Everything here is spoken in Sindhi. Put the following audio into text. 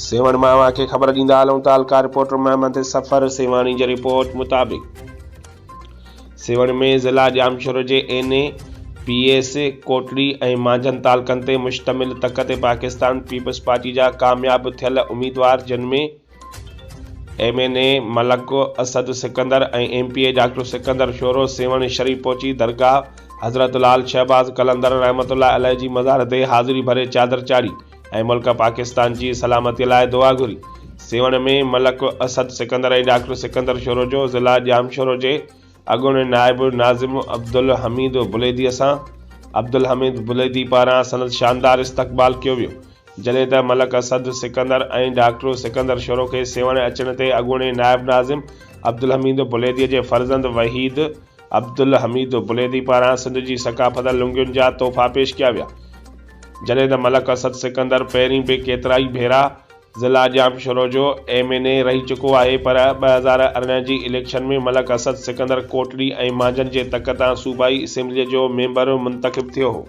سيوهڻ مان اوهان کي خبر ڏيندا هلون تعلقه رپورٽر محمد صفر سيوهاڻي جي رپورٽ مطابق سيوهڻ ۾ ضلع ڄامشورو جي N A P S Kotri ۽ Manjhand تعلقن تي مشتمل تڪ تي پاڪستان پيپلز پارٽي جا ڪامياب ٿيل اميدوار جن ۾ M N A Malik Asad Sikandar ۽ M P A doctor Sikandar Shoro Sehwan Sharif پهچي درگاهه حضرت لال شهباز قلندر رحمة الله عليه جي مزار تي حاضري ڀري چادر چاڙهي ۽ ملڪ پاڪستان جي سلامتي لاء دعا گهري. سيوهڻ ۾ ملڪ اسد سڪندر ۽ ڊاڪٽر سڪندر شورو جو ضلع ڄامشورو جي اڳوڻي نائب ناظم عبدالحميد بليدي سان عبدالحميد بليدي پاران سندس شاندار استقبال ڪيو ويو. جڏهن ته ملڪ اسد سڪندر ۽ ڊاڪٽر سڪندر شورو کي سيوهڻ اچڻ تي اڳوڻي نائب ناظم عبدالحميد بليدي جي فرزند وحيد عبدالحميد بليدي پاران سنڌ جي ثقافت لنگين جا تحفا پيش ڪيا ويا. جڏهن ته ملڪ اسد سڪندر پهرين به ڪيترائي ڀيرا ضلع ڄامشورو جو ايم اين اي رهي چڪو آهي پر 2018 جي اليڪشن ۾ ملڪ اسد سڪندر ڪوٽڙي ۽ مانجهند جي تڪ تان صوبائي اسيمبليء جو ميمبر منتخب ٿيو هو.